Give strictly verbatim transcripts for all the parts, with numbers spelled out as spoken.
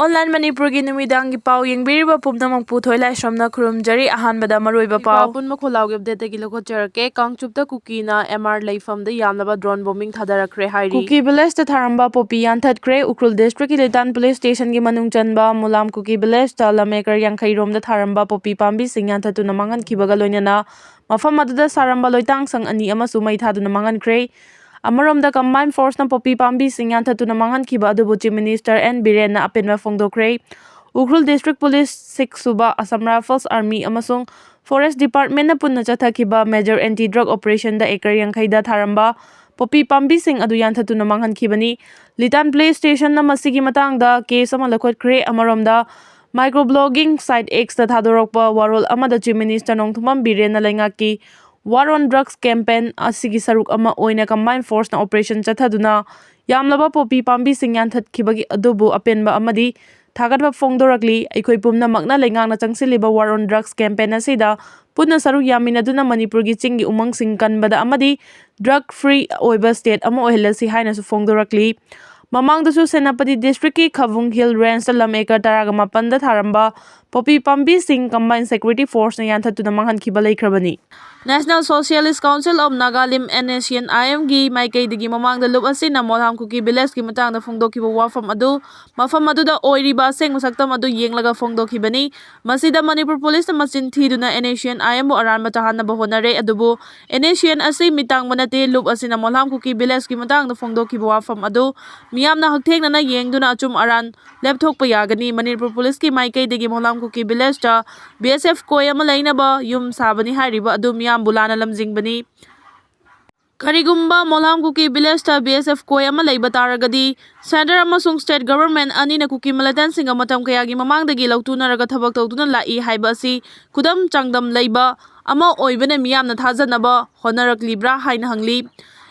Online ꯃꯅꯤꯄꯨꯔꯒꯤ ꯅꯨꯃꯤꯗꯥꯡꯒꯤ ꯄꯥꯎ ꯌꯦꯡꯕꯤꯔꯤꯕ ꯄꯨꯝꯅꯃꯛꯄꯨ ꯊꯣꯏꯂꯥꯏꯁ꯭ꯔꯝꯅ ꯈꯨꯔꯨꯝꯖꯔꯤ꯫ ꯑꯍꯥꯟꯕꯗ ꯃꯔꯨꯑꯣꯏꯕ ꯄꯥꯎ꯫ ꯑꯄꯨꯟꯕ ꯈꯣꯜꯂꯥꯎꯒꯤ updateꯇꯒꯤ ꯂꯧꯈꯠꯆꯔꯛꯀꯦ꯫ ꯀꯥꯡꯆꯨꯞꯇ ꯀꯨꯀꯤꯅ M R ꯂꯩꯐꯝꯗ ꯌꯥꯝꯂꯕ drone bombing ꯊꯥꯗꯔꯛꯈ꯭ꯔꯦ ꯍꯥꯏꯔꯤ꯫ ꯀꯨꯀꯤ villageꯇ ꯊꯥꯔꯝꯕ poppy ꯌꯥꯟꯊꯠꯈ꯭ꯔꯦ꯫ ꯎꯈ꯭ꯔꯨꯜ districtꯀꯤ ꯂꯤꯇꯥꯟ police stationꯒꯤ ꯃꯅꯨꯡ ꯆꯟꯕ ꯃꯨꯂꯥꯝ ꯀꯨꯀꯤ villageꯇ ꯂꯝ acre ꯌꯥꯡꯈꯩ ꯔꯣꯝꯗ ꯊꯥꯔꯝꯕ poppy ꯄꯥꯝꯕꯤꯁꯤꯡ ꯌꯥꯟꯊꯠꯇꯨꯅ ꯃꯥꯡꯍꯟꯈꯤꯕꯒ ꯂꯣꯏꯅꯅ ꯃꯐꯝ ꯑꯗꯨꯗ ꯁꯥꯔꯝꯕ ꯂꯣꯏꯇꯥꯡꯁꯪ ꯑꯅꯤ ꯑꯃꯁꯨ ꯃꯩ ꯊꯥꯗꯨꯅ ꯃꯥꯡꯍꯟꯈ꯭ꯔꯦ꯫ ꯑꯃꯔꯣꯝꯗ combined forceꯅ poppy ꯄꯥꯝꯕꯤꯁꯤꯡ ꯌꯥꯟꯊꯠꯇꯨꯅ ꯃꯥꯡꯍꯟꯈꯤꯕ ꯑꯗꯨꯕꯨ Chief Minister N ꯕꯤꯔꯦꯟꯅ ꯑꯄꯦꯟꯕ ꯐꯣꯡꯗꯣꯛꯈ꯭ꯔꯦ꯫ ꯎꯈ꯭ꯔꯨꯜ district police, six ꯁꯨꯕ Assam Rifles, army ꯑꯃꯁꯨꯡ forest departmentꯅ ꯄꯨꯟꯅ ꯆꯠꯊꯈꯤꯕ major anti drug operationꯗ acre ꯌꯥꯡꯈꯩꯗ ꯊꯥꯔꯝꯕ poppy ꯄꯥꯝꯕꯤꯁꯤꯡ ꯑꯗꯨ ꯌꯥꯟꯊꯠꯇꯨꯅ ꯃꯥꯡꯍꯟꯈꯤꯕꯅꯤ꯫ ꯂꯤꯇꯥꯟ police stationꯅ ꯃꯁꯤꯒꯤ ꯃꯇꯥꯡꯗ case ꯑꯃ ꯂꯧꯈꯠꯈ꯭ꯔꯦ꯫ ꯑꯃꯔꯣꯝꯗ, microblogging site Xꯇ ꯊꯥꯗꯣꯔꯛꯄ ꯋꯥꯔꯣꯜ ꯑꯃꯗ Chief Minister ꯅꯣꯡꯊꯣꯝꯕꯝ ꯕꯤꯔꯦꯟꯅ ꯂꯩꯉꯥꯛꯀꯤ War on Drugs campaign ꯑꯁꯤꯒꯤ ꯁꯔꯨꯛ ꯑꯃ ꯑꯣꯏꯅ combined forceꯅ operation ꯆꯠꯊꯗꯨꯅ ꯌꯥꯝꯂꯕ poppy ꯄꯥꯝꯕꯤꯁꯤꯡ ꯌꯥꯟꯊꯠꯈꯤꯕꯒꯤ ꯑꯗꯨꯕꯨ ꯑꯄꯦꯟꯕ ꯑꯃꯗꯤ ꯊꯥꯒꯠꯄ ꯐꯣꯡꯗꯣꯔꯛꯂꯤ꯫ ꯑꯩꯈꯣꯏ ꯄꯨꯝꯅꯃꯛꯅ ꯂꯩꯉꯥꯛꯅ ꯆꯪꯁꯤꯜꯂꯤꯕ War on Drugs campaign ꯑꯁꯤꯗ ꯄꯨꯟꯅ ꯁꯔꯨꯛ ꯌꯥꯃꯤꯟꯅꯗꯨꯅ ꯃꯅꯤꯄꯨꯔꯒꯤ ꯆꯤꯡꯒꯤ ꯎꯃꯪꯁꯤꯡ ꯀꯟꯕꯗ ꯑꯃꯗꯤ drug free ꯑꯣꯏꯕ state ꯑꯃ ꯑꯣꯏꯍꯜꯂꯁꯤ ꯍꯥꯏꯅꯁꯨ ꯐꯣꯡꯗꯣꯔꯛꯂꯤ꯫ ꯃꯃꯥꯡꯗꯁꯨ ꯁꯦꯅꯥꯄꯇꯤ districtꯀꯤ ꯈꯕꯨꯡ Hill Rangeꯇ ꯂꯝ acre ꯇꯔꯥꯒ ꯃꯥꯄꯟꯗ ꯊꯥꯔꯝꯕ poppy ꯄꯥꯝꯕꯤꯁꯤꯡ combined security forceꯅ ꯌꯥꯟꯊꯠꯇꯨꯅ ꯃꯥꯡꯍꯟꯈꯤꯕ ꯂꯩꯈ꯭ꯔꯕꯅꯤ꯫ National Socialist Council of Nagalim, NSCN-IMꯒꯤ ꯃꯥꯏꯀꯩꯗꯒꯤ ꯃꯃꯥꯡꯗ ꯂꯨꯞ ꯑꯁꯤꯅ ꯃꯣꯂꯥꯝ ꯀꯨꯀꯤ villageꯀꯤ ꯃꯇꯥꯡꯗ ꯐꯣꯡꯗꯣꯛꯈꯤꯕ ꯋꯥꯐꯝ ꯑꯗꯨ ꯃꯐꯝ ꯑꯗꯨꯗ ꯑꯣꯏꯔꯤꯕ ꯑꯁꯦꯡꯕ ꯁꯛꯇꯝ ꯑꯗꯨ ꯌꯦꯡꯂꯒ ꯐꯣꯡꯗꯣꯛꯈꯤꯕꯅꯤ꯫ ꯃꯁꯤꯗ ꯃꯅꯤꯄꯨꯔ policeꯅ ꯃꯆꯤꯟ ꯊꯤꯗꯨꯅ NSCN-IMꯕꯨ ꯑꯔꯥꯟꯕ ꯇꯥꯍꯟꯅꯕ ꯍꯣꯠꯅꯔꯦ, ꯑꯗꯨꯕꯨ NSCN ꯑꯁꯤ ꯃꯤꯇꯥꯡꯕ ꯅꯠꯇꯦ꯫ ꯂꯨꯞ ꯑꯁꯤꯅ ꯃꯣꯂꯥꯝ ꯀꯨꯀꯤ villageꯀꯤ ꯃꯇꯥꯡꯗ ꯐꯣꯡꯗꯣꯛꯈꯤꯕ ꯋꯥꯐꯝ ꯑꯗꯨ ꯃꯤꯌꯥꯝꯅ ꯍꯛꯊꯦꯡꯅꯅ ꯌꯦꯡꯗꯨꯅ ꯑꯆꯨꯝ ꯑꯔꯥꯟ ꯂꯦꯞꯊꯣꯛꯄ ꯌꯥꯒꯅꯤ꯫ ꯃꯅꯤꯄꯨꯔ policeꯀꯤ ꯃꯥꯏꯀꯩꯗꯒꯤ ꯃꯣꯂꯥꯝ ꯀꯨꯀꯤ villageꯇ BSF ꯀꯣꯏ ꯑꯃ ꯂꯩꯅꯕ ꯌꯨꯝ ꯁꯥꯕꯅꯤ ꯍꯥꯏꯔꯤꯕ ꯑꯗꯨ ꯃꯤꯌꯥꯝꯕꯨ ꯂꯥꯟꯅ ꯂꯝꯖꯤꯡꯕꯅꯤ꯫ ꯀꯔꯤꯒꯨꯝꯕ ꯃꯣꯂꯥꯝ ꯀꯨꯀꯤ villageꯇ BSF ꯀꯣꯏ ꯑꯃ ꯂꯩꯕ ꯇꯥꯔꯒꯗꯤ, centre ꯑꯃꯁꯨꯡ state government ꯑꯅꯤꯅ ꯀꯨꯀꯤ militantꯁꯤꯡꯒ ꯃꯇꯝ ꯀꯌꯥꯒꯤ ꯃꯃꯥꯡꯗꯒꯤ ꯂꯧꯇꯨꯅꯔꯒ ꯊꯕꯛ ꯇꯧꯗꯨꯅ ꯂꯥꯛꯏ ꯍꯥꯏꯕ ꯑꯁꯤ ꯈꯨꯗꯝ ꯆꯥꯡꯗꯝ ꯂꯩꯕ ꯑꯃ ꯑꯣꯏꯕꯅ ꯃꯤꯌꯥꯝꯅ ꯊꯥꯖꯅꯕ ꯍꯣꯠꯅꯔꯛꯂꯤꯕ꯭ꯔꯥ ꯍꯥꯏꯅ ꯍꯪꯂꯤ꯫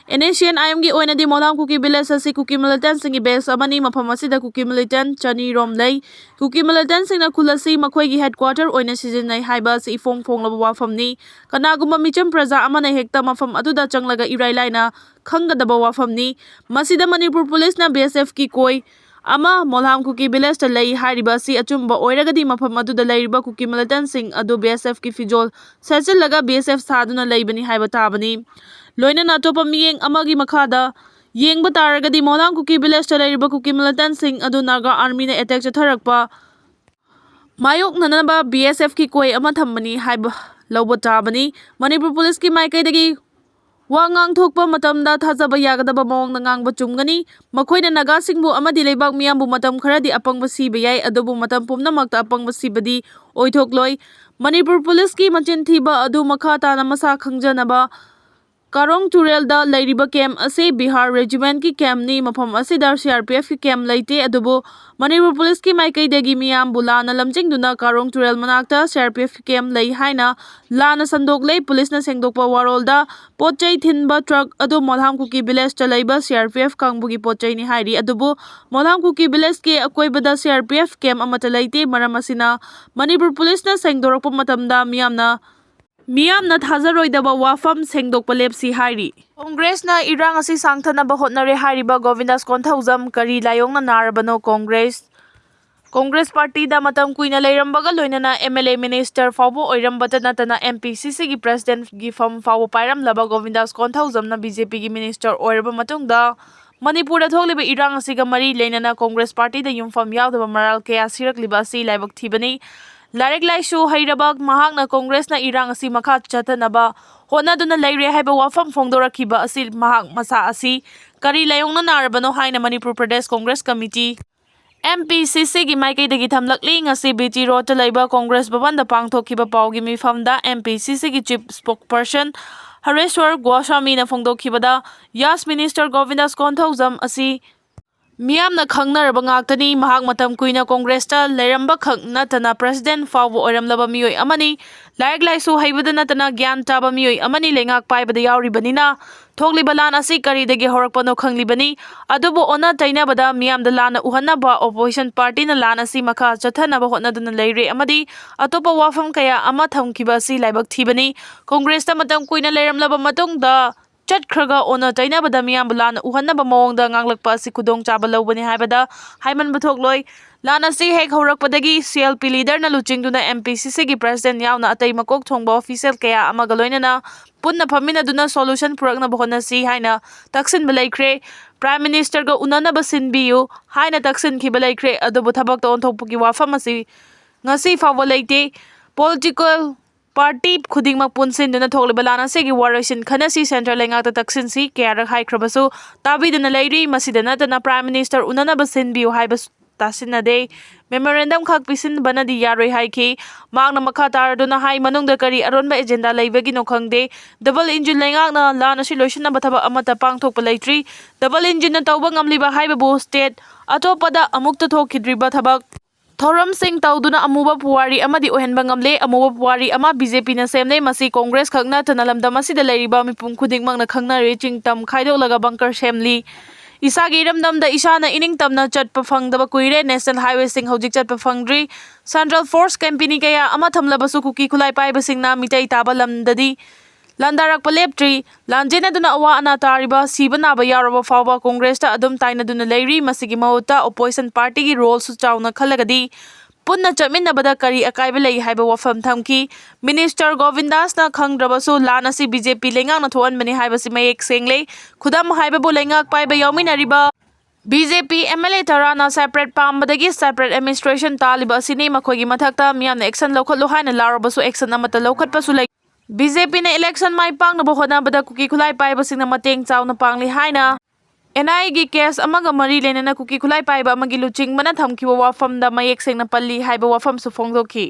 NSCN-IMꯒꯤ ꯑꯣꯏꯅꯗꯤ ꯃꯣꯂꯥꯝ ꯀꯨꯀꯤ village ꯑꯁꯤ ꯀꯨꯀꯤ militantꯁꯤꯡꯒꯤ base ꯑꯃꯅꯤ꯫ ꯃꯐꯝ ꯑꯁꯤꯗ ꯀꯨꯀꯤ militant ꯆꯅꯤ ꯔꯣꯝ ꯂꯩ꯫ ꯀꯨꯀꯤ militantꯁꯤꯡꯅ ꯈꯨꯜ ꯑꯁꯤ ꯃꯈꯣꯏꯒꯤ headquarter ꯑꯣꯏꯅ ꯁꯤꯖꯤꯟꯅꯩ ꯍꯥꯏꯕ ꯑꯁꯤ ꯏꯐꯣꯡ ꯐꯣꯡꯂꯕ ꯋꯥꯐꯝꯅꯤ꯫ ꯀꯅꯥꯒꯨꯝꯕ ꯃꯤꯆꯝ ꯄ꯭ꯔꯖꯥ ꯑꯃꯅ ꯍꯦꯛꯇ ꯃꯐꯝ ꯑꯗꯨꯗ ꯆꯪꯂꯒ ꯏꯔꯥꯏ ꯂꯥꯏꯅ ꯈꯪꯒꯗꯕ ꯋꯥꯐꯝꯅꯤ꯫ ꯃꯁꯤꯗ ꯃꯅꯤꯄꯨꯔ policeꯅ BSFꯀꯤ ꯀꯣꯏ ꯑꯃ, ꯃꯣꯜꯍꯥꯝ ꯀꯨꯀꯤ ꯚꯤꯂꯦꯖꯇ ꯂꯩ ꯍꯥꯏꯔꯤꯕ ꯑꯁꯤ ꯑꯆꯨꯝꯕ ꯑꯣꯏꯔꯒꯗꯤ ꯃꯐꯝ ꯑꯗꯨꯗ ꯂꯩꯔꯤꯕ ꯀꯨꯀꯤ ꯃꯤꯂꯤꯇꯦꯟꯠꯁꯤꯡ ꯑꯗꯨ ꯕꯤ ꯑꯦꯁ ꯑꯦꯐꯀꯤ ꯐꯤꯖꯣꯜ ꯁꯦꯠꯆꯤꯜꯂꯒ ꯕꯤ ꯑꯦꯁ ꯑꯦꯐ ꯁꯥꯗꯨꯅ ꯂꯩꯕꯅꯤ ꯍꯥꯏꯕ ꯇꯥꯕꯅꯤ꯫ ꯂꯣꯏꯅꯅ ꯑꯇꯣꯞꯄ ꯃꯤꯠꯌꯦꯡ ꯑꯃꯒꯤ ꯃꯈꯥꯗ ꯌꯦꯡꯕ ꯇꯥꯔꯒꯗꯤ ꯃꯣꯜꯍꯥꯝ ꯀꯨꯀꯤ ꯚꯤꯂꯦꯖꯇ ꯂꯩꯔꯤꯕ ꯀꯨꯀꯤ ꯃꯤꯂꯤꯇꯦꯟꯠꯁꯤꯡ ꯑꯗꯨ ꯅꯥꯒꯥ ꯑꯥꯔꯃꯤꯅ ꯑꯦꯇꯦꯛ ꯆꯠꯊꯔꯛꯄ ꯃꯥꯌꯣꯛꯅꯅꯕ ꯕꯤ ꯑꯦꯁ ꯑꯦꯐꯀꯤ ꯀꯣꯏ ꯑꯃ ꯊꯝꯕꯅꯤ ꯍꯥꯏꯕ ꯂꯧꯕ ꯇꯥꯕꯅꯤ꯫ ꯃꯅꯤꯄꯨꯔ ꯄꯨꯂꯤꯁꯀꯤ ꯃꯥꯏꯀꯩꯗꯒꯤ ꯋꯥ ꯉꯥꯡꯊꯣꯛꯄ ꯃꯇꯝꯗ ꯊꯥꯖꯕ ꯌꯥꯒꯗꯕ ꯃꯑꯣꯡꯗ ꯉꯥꯡꯕ ꯆꯨꯝꯒꯅꯤ꯫ ꯃꯈꯣꯏꯅ ꯅꯥꯒꯥꯁꯤꯡꯕꯨ ꯑꯃꯗꯤ ꯂꯩꯕꯥꯛ ꯃꯤꯌꯥꯝꯕꯨ ꯃꯇꯝ ꯈꯔꯗꯤ ꯑꯄꯪꯕ ꯁꯤꯕ ꯌꯥꯏ, ꯑꯗꯨꯕꯨ ꯃꯇꯝ ꯄꯨꯝꯅꯃꯛꯇ ꯑꯄꯪꯕ ꯁꯤꯕꯗꯤ ꯑꯣꯏꯊꯣꯛꯂꯣꯏ꯫ ꯃꯅꯤꯄꯨꯔ ꯄꯨꯂꯤꯁꯀꯤ ꯃꯆꯤꯟ ꯊꯤꯕ ꯑꯗꯨ ꯃꯈꯥ ꯇꯥꯅ ꯃꯁꯥ ꯈꯪꯖꯅꯕ ꯀꯥꯔꯣꯡ ꯇꯨꯔꯦꯜꯗ ꯂꯩꯔꯤꯕ ꯀꯦꯝꯞ ꯑꯁꯤ ꯕꯤꯍꯥꯔ ꯔꯦꯖꯤꯃꯦꯟꯠꯀꯤ ꯀꯦꯝꯞꯅꯤ꯫ ꯃꯐꯝ ꯑꯁꯤꯗ ꯁꯤ ꯑꯥꯔ ꯄꯤ ꯑꯦꯐꯀꯤ ꯀꯦꯝꯞ ꯂꯩꯇꯦ, ꯑꯗꯨꯕꯨ ꯃꯅꯤꯄꯨꯔ ꯄꯨꯂꯤꯁꯀꯤ ꯃꯥꯏꯀꯩꯗꯒꯤ ꯃꯤꯌꯥꯝꯕꯨ ꯂꯥꯟꯅ ꯂꯝꯖꯤꯡꯗꯨꯅ ꯀꯥꯔꯣꯡ ꯇꯨꯔꯦꯜ ꯃꯅꯥꯛꯇ ꯁꯤ ꯑꯥꯔ ꯄꯤ ꯑꯦꯐꯀꯤ ꯀꯦꯝꯞ ꯂꯩ ꯍꯥꯏꯅ ꯂꯥꯟꯅ ꯁꯟꯗꯣꯛꯂꯦ꯫ ꯄꯨꯂꯤꯁꯅ ꯁꯦꯡꯗꯣꯛꯄ ꯋꯥꯔꯣꯜꯗ ꯄꯣꯠ ꯆꯩ ꯊꯤꯟꯕ ꯇ꯭ꯔꯛ ꯑꯗꯨ ꯃꯣꯜꯍꯥꯝ ꯀꯨꯀꯤ ꯚꯤꯂꯦꯖꯇ ꯂꯩꯕ ꯁꯤ ꯑꯥꯔ ꯄꯤ ꯑꯦꯐ ꯀꯥꯡꯕꯨꯒꯤ ꯄꯣꯠ ꯆꯩꯅꯤ ꯍꯥꯏꯔꯤ, ꯑꯗꯨꯕꯨ ꯃꯣꯜꯍꯥꯝ ꯀꯨꯀꯤ ꯚꯤꯂꯦꯖꯀꯤ ꯑꯀꯣꯏꯕꯗ C R P F camp ꯑꯃꯠꯇ ꯂꯩꯇꯦ꯫ ꯃꯔꯝ ꯑꯁꯤꯅ ꯃꯅꯤꯄꯨꯔ ꯄꯨꯂꯤꯁꯅ ꯁꯦꯡꯗꯣꯔꯛꯄ ꯃꯇꯝꯗ ꯃꯤꯌꯥꯝꯅ ꯃꯤꯌꯥꯝꯅ ꯊꯥꯖꯔꯣꯏꯗꯕ ꯋꯥꯐꯝ ꯁꯦꯡꯗꯣꯛꯄ ꯂꯦꯞꯁꯤ ꯍꯥꯏꯔꯤ꯫ ꯀꯣꯡꯒ꯭ꯔꯦꯁꯅ ꯏꯔꯥꯡ ꯑꯁꯤ ꯁꯥꯡꯊꯅꯕ ꯍꯣꯠꯅꯔꯦ ꯍꯥꯏꯔꯤꯕ ꯒꯣꯕꯤꯟꯗꯥꯁ ꯀꯣꯟꯊꯧꯖꯝ ꯀꯔꯤ ꯂꯥꯏꯑꯣꯡꯅ ꯅꯥꯔꯕꯅꯣ? ꯀꯣꯡꯒ꯭ꯔꯦꯁ, ꯀꯣꯡꯒ꯭ꯔꯦꯁ ꯄꯥꯔꯇꯤꯗ ꯃꯇꯝ ꯀꯨꯏꯅ ꯂꯩꯔꯝꯕꯒ ꯂꯣꯏꯅꯅ ꯑꯦꯝ ꯑꯦꯜ ꯑꯦ ꯃꯤꯅꯤꯁꯇꯔ ꯐꯥꯎꯕ ꯑꯣꯏꯔꯝꯕꯇ ꯅꯠꯇꯅ ꯑꯦꯝ ꯄꯤ ꯁꯤ ꯁꯤꯒꯤ ꯄ꯭ꯔꯦꯁꯤꯗꯦꯟꯠꯀꯤ ꯐꯝ ꯐꯥꯎꯕ ꯄꯥꯏꯔꯝꯂꯕ ꯒꯣꯕꯤꯟꯗꯥꯁ ꯀꯣꯟꯊꯧꯖꯝꯅ ꯕꯤ ꯖꯦ ꯄꯤꯒꯤ ꯃꯤꯅꯤꯁꯇꯔ ꯑꯣꯏꯔꯕ ꯃꯇꯨꯡꯗ ꯃꯅꯤꯄꯨꯔꯗ ꯊꯣꯛꯂꯤꯕ ꯏꯔꯥꯡ ꯑꯁꯤꯒ ꯃꯔꯤ ꯂꯩꯅꯅ ꯀꯣꯡꯒ꯭ꯔꯦꯁ ꯄꯥꯔꯇꯤꯗ ꯌꯨꯝꯐꯝ ꯌꯥꯎꯗꯕ ꯃꯔꯥꯜ ꯀꯌꯥ ꯁꯤꯔꯛꯂꯤꯕ ꯑꯁꯤ ꯂꯥꯏꯕꯛ ꯊꯤꯕꯅꯤ꯫ ꯂꯥꯏꯔꯤꯛ ꯂꯥꯏꯁꯨ ꯍꯩꯔꯕ ꯃꯍꯥꯛꯅ ꯀꯣꯡꯒ꯭ꯔꯦꯁꯅ ꯏꯔꯥꯡ ꯑꯁꯤ ꯃꯈꯥ ꯆꯠꯊꯅꯕ ꯍꯣꯠꯅꯗꯨꯅ ꯂꯩꯔꯦ ꯍꯥꯏꯕ ꯋꯥꯐꯝ ꯐꯣꯡꯗꯣꯔꯛꯈꯤꯕ ꯑꯁꯤ ꯃꯍꯥꯛ ꯃꯁꯥ ꯑꯁꯤ ꯀꯔꯤ ꯂꯥꯏꯑꯣꯡꯅ ꯅꯥꯔꯕꯅꯣ ꯍꯥꯏꯅ Manipur Pradesh Congress committee, M P ꯁꯤ ꯁꯤꯒꯤ ꯃꯥꯏꯀꯩꯗꯒꯤ ꯊꯝꯂꯛꯂꯤ꯫ ꯉꯁꯤ ꯕꯤ ꯇꯤ ꯔꯣꯗꯇ ꯂꯩꯕ ꯀꯣꯡꯒ꯭ꯔꯦꯁ ꯚꯕꯟꯗ ꯄꯥꯡꯊꯣꯛꯈꯤꯕ ꯄꯥꯎꯒꯤ ꯃꯤꯐꯝꯗ ꯑꯦꯝ ꯄꯤ ꯁꯤ ꯁꯤꯒꯤ ꯆꯤꯐ ꯁ꯭ꯄꯣꯛꯄꯔꯁꯟ ꯍꯔꯦꯁ꯭ꯋꯔ ꯒꯣꯁ꯭ꯋꯥꯃꯤꯅ ꯐꯣꯡꯗꯣꯛꯈꯤꯕꯗ, ꯌꯥꯁ ꯃꯤꯅꯤꯁꯇꯔ ꯒꯣꯕꯤꯟꯗꯥꯁ ꯀꯣꯟꯊꯧꯖꯝ ꯑꯁꯤ ꯃꯤꯌꯥꯝꯅ ꯈꯪꯅꯔꯕ ꯉꯥꯛꯇꯅꯤ꯫ ꯃꯍꯥꯛ ꯃꯇꯝ ꯀꯨꯏꯅ ꯀꯣꯡꯒ꯭ꯔꯦꯁꯇ ꯂꯩꯔꯝꯕ ꯈꯛ ꯅꯠꯇꯅ ꯄ꯭ꯔꯦꯁꯤꯗꯦꯟꯠ ꯐꯥꯎꯕ ꯑꯣꯏꯔꯝꯂꯕ ꯃꯤꯑꯣꯏ ꯑꯃꯅꯤ꯫ ꯂꯥꯏꯔꯤꯛ ꯂꯥꯏꯁꯨ ꯍꯩꯕꯗ ꯅꯠꯇꯅ ꯒ꯭ꯌꯥꯟ ꯇꯥꯕ ꯃꯤꯑꯣꯏ ꯑꯃꯅꯤ꯫ ꯂꯩꯉꯥꯛ ꯄꯥꯏꯕꯗ ꯌꯥꯎꯔꯤꯕꯅꯤꯅ ꯊꯣꯛꯂꯤꯕ ꯂꯥꯟ ꯑꯁꯤ ꯀꯔꯤꯗꯒꯤ ꯍꯧꯔꯛꯄꯅꯣ ꯈꯪꯂꯤꯕꯅꯤ꯫ ꯑꯗꯨꯕꯨ ꯑꯣꯟꯅ ꯇꯩꯅꯕꯗ ꯃꯤꯌꯥꯝꯗ ꯂꯥꯟꯅ ꯎꯍꯟꯅꯕ ꯑꯣꯄꯣꯖꯤꯁꯟ ꯄꯥꯔꯇꯤꯅ ꯂꯥꯟ ꯑꯁꯤ ꯃꯈꯥ ꯆꯠꯊꯅꯕ ꯍꯣꯠꯅꯗꯨꯅ ꯂꯩꯔꯦ ꯑꯃꯗꯤ ꯑꯇꯣꯞꯄ ꯋꯥꯐꯝ ꯀꯌꯥ ꯑꯃ ꯊꯝꯈꯤꯕ ꯑꯁꯤ ꯂꯥꯏꯕꯛ ꯊꯤꯕꯅꯤ꯫ ꯀꯣꯡꯒ꯭ꯔꯦꯁꯇ ꯃꯇꯝ ꯀꯨꯏꯅ ꯂꯩꯔꯝꯂꯕ ꯃꯇꯨꯡꯗ ꯆꯠꯈ꯭ꯔꯒ ꯑꯣꯟꯅ ꯇꯩꯅꯕꯗ ꯃꯤꯌꯥꯝꯕꯨ ꯂꯥꯟꯅ ꯎꯍꯟꯅꯕ ꯃꯑꯣꯡꯗ ꯉꯥꯡꯂꯛꯄ ꯑꯁꯤ ꯈꯨꯗꯣꯡꯆꯥꯕ ꯂꯧꯕꯅꯤ ꯍꯥꯏꯕꯗ ꯍꯥꯏꯃꯟꯕ ꯊꯣꯛꯂꯣꯏ꯫ ꯂꯥꯟ ꯑꯁꯤ ꯍꯦꯛ ꯍꯧꯔꯛꯄꯗꯒꯤ C L P leaderꯅ ꯂꯨꯆꯤꯡꯗꯨꯅ M P C Cꯒꯤ president ꯌꯥꯎꯅ ꯑꯇꯩ ꯃꯀꯣꯛ ꯊꯣꯡꯕ official ꯀꯌꯥ ꯑꯃꯒ ꯂꯣꯏꯅꯅ ꯄꯨꯟꯅ ꯐꯝꯃꯤꯟꯅꯗꯨꯅ solution ꯄꯨꯔꯛꯅꯕ ꯍꯣꯠꯅꯁꯤ ꯍꯥꯏꯅ ꯇꯛꯁꯤꯟꯕ ꯂꯩꯈ꯭ꯔꯦ꯫ Prime Ministerꯒ ꯎꯅꯅꯕ ꯁꯤꯟꯕꯤꯌꯨ ꯍꯥꯏꯅ ꯇꯛꯁꯤꯟꯈꯤꯕ ꯂꯩꯈ꯭ꯔꯦ, ꯑꯗꯨꯕꯨ ꯊꯕꯛꯇ ꯑꯣꯟꯊꯣꯛꯄꯒꯤ ꯋꯥꯐꯝ ꯑꯁꯤ ꯉꯁꯤ ꯐꯥꯎꯕ ꯂꯩꯇꯦ꯫ Political party ꯈꯨꯗꯤꯡꯃꯛ ꯄꯨꯟꯁꯤꯟꯗꯨꯅ ꯊꯣꯛꯂꯤꯕ ꯂꯥꯟ ꯑꯁꯤꯒꯤ ꯋꯥꯔꯣꯏꯁꯤꯟ ꯈꯟꯅꯁꯤ꯫ Centre ꯂꯩꯉꯥꯛꯇ ꯇꯛꯁꯤꯟꯁꯤ ꯀꯌꯥꯔꯛ ꯍꯥꯏꯈ꯭ꯔꯕꯁꯨ ꯇꯥꯕꯤꯗꯅ ꯂꯩꯔꯤ꯫ ꯃꯁꯤꯗ ꯅꯠꯇꯅ Prime Minister ꯎꯅꯅꯕ ꯁꯤꯟꯕꯤꯌꯨ ꯍꯥꯏꯕꯁꯨ ꯇꯥꯁꯤꯟꯅꯗꯦ꯫ Memorandum ꯈꯛ ꯄꯤꯁꯤꯟꯕꯅꯗꯤ ꯌꯥꯔꯣꯏ ꯍꯥꯏꯈꯤ꯫ ꯃꯍꯥꯛꯅ ꯃꯈꯥ ꯇꯥꯔꯗꯨꯅ ꯍꯥꯏ, ꯃꯅꯨꯡꯗ ꯀꯔꯤ ꯑꯔꯣꯟꯕ agenda ꯂꯩꯕꯒꯤꯅꯣ ꯈꯪꯗꯦ꯫ Double engine ꯂꯩꯉꯥꯛꯅ ꯂꯥꯟ ꯑꯁꯤ ꯂꯣꯏꯁꯤꯟꯅꯕ ꯊꯕꯛ ꯑꯃꯠꯇ ꯄꯥꯡꯊꯣꯛꯄ ꯂꯩꯇ꯭ꯔꯤ꯫ Double engineꯅ ꯇꯧꯕ ꯉꯝꯂꯤꯕ ꯍꯥꯏꯕꯕꯨ state ꯑꯇꯣꯞꯄꯗ ꯑꯃꯨꯛꯇ ꯊꯣꯛꯈꯤꯗ꯭ꯔꯤꯕ ꯊꯕꯛ ꯊꯧꯔꯝꯁꯤꯡ ꯇꯧꯗꯨꯅ ꯑꯃꯨꯕ ꯄꯨꯋꯥꯔꯤ ꯑꯃꯗꯤ ꯑꯣꯏꯍꯟꯕ ꯉꯝꯂꯦ꯫ ꯑꯃꯨꯕ ꯄꯨꯋꯥꯔꯤ ꯑꯃ B J Pꯅ ꯁꯦꯝꯂꯦ꯫ ꯃꯁꯤ Congress ꯈꯛ ꯅꯠꯇꯅ ꯂꯝꯗꯝ ꯑꯁꯤꯗ ꯂꯩꯔꯤꯕ ꯃꯤꯄꯨꯝ ꯈꯨꯗꯤꯡꯃꯛꯅ ꯈꯪꯅꯔꯦ꯫ ꯆꯤꯡ ꯇꯝ ꯈꯥꯏꯗꯣꯛꯂꯒ bunker ꯁꯦꯝꯂꯤ꯫ ꯏꯁꯥꯒꯤ ꯏꯔꯝꯗꯝꯗ ꯏꯁꯥꯅ ꯏꯅꯤꯡꯇꯝꯅ ꯆꯠꯄ ꯐꯪꯗꯕ ꯀꯨꯏꯔꯦ꯫ National highwayꯁꯤꯡ ꯍꯧꯖꯤꯛ ꯆꯠꯄ ꯐꯪꯗ꯭ꯔꯤ꯫ Central force company ꯀꯌꯥ ꯑꯃ ꯊꯝꯂꯕꯁꯨ ꯀꯨꯀꯤ ꯈꯨꯠꯂꯥꯏ ꯄꯥꯏꯕꯁꯤꯡꯅ ꯃꯤꯇꯩ ꯇꯥꯕ ꯂꯝꯗꯗꯤ ꯂꯥꯟꯗꯥꯔꯛꯄ ꯂꯦꯞꯇ꯭ꯔꯤ꯫ ꯂꯥꯟꯖꯦꯟꯅꯗꯨꯅ ꯑꯋꯥ ꯑꯅꯥ ꯇꯥꯔꯤꯕ, ꯁꯤꯕ ꯅꯥꯕ ꯌꯥꯎꯔꯕ ꯐꯥꯎꯕ Congressꯇ ꯑꯗꯨꯝ ꯇꯥꯏꯅꯗꯨꯅ ꯂꯩꯔꯤ꯫ ꯃꯁꯤꯒꯤ ꯃꯍꯨꯠꯇ opposition partyꯒꯤ roleꯁꯨ ꯆꯥꯎꯅ ꯈꯜꯂꯒꯗꯤ ꯄꯨꯟꯅ ꯆꯠꯃꯤꯟꯅꯕꯗ ꯀꯔꯤ ꯑꯀꯥꯏꯕ ꯂꯩ ꯍꯥꯏꯕ ꯋꯥꯐꯝ ꯊꯝꯈꯤ꯫ Minister ꯒꯣꯕꯤꯟꯗꯥꯁꯅ ꯈꯪꯗ꯭ꯔꯕꯁꯨ ꯂꯥꯟ ꯑꯁꯤ B J P ꯂꯩꯉꯥꯛꯅ ꯊꯣꯛꯍꯟꯕꯅꯤ ꯍꯥꯏꯕꯁꯤ ꯃꯌꯦꯛ ꯁꯦꯡꯂꯦ꯫ ꯈꯨꯗꯝ ꯍꯥꯏꯕꯕꯨ ꯂꯩꯉꯥꯛ ꯄꯥꯏꯕ ꯌꯥꯎꯃꯤꯟꯅꯔꯤꯕ B J P M L A ꯇꯔꯥꯅ separate ꯄꯥꯝꯕꯗꯒꯤ separate administration ꯇꯥꯜꯂꯤꯕ ꯑꯁꯤꯅꯤ꯫ ꯃꯈꯣꯏꯒꯤ ꯃꯊꯛꯇ ꯃꯤꯌꯥꯝꯅ action ꯂꯧꯈꯠꯂꯨ ꯍꯥꯏꯅ ꯂꯥꯎꯔꯕꯁꯨ action ꯑꯃꯠꯇ ꯂꯧꯈꯠꯄꯁꯨ ꯂꯩ꯫ B J Pꯅ election ꯃꯥꯏ ꯄꯥꯛꯅꯕ ꯍꯣꯠꯅꯕꯗ ꯀꯨꯀꯤ ꯈꯨꯠꯂꯥꯏ ꯄꯥꯏꯕꯁꯤꯡꯅ ꯃꯇꯦꯡ ꯆꯥꯎꯅ ꯄꯥꯡꯂꯤ ꯍꯥꯏꯅ N I Aꯒꯤ case ꯑꯃꯒ ꯃꯔꯤ ꯂꯩꯅꯅ ꯀꯨꯀꯤ ꯈꯨꯠꯂꯥꯏ ꯄꯥꯏꯕ ꯑꯃꯒꯤ ꯂꯨꯆꯤꯡꯕꯅ ꯊꯝꯈꯤꯕ ꯋꯥꯐꯝꯗ ꯃꯌꯦꯛ ꯁꯦꯡꯅ ꯄꯜꯂꯤ ꯍꯥꯏꯕ ꯋꯥꯐꯝꯁꯨ ꯐꯣꯡꯗꯣꯛꯈꯤ꯫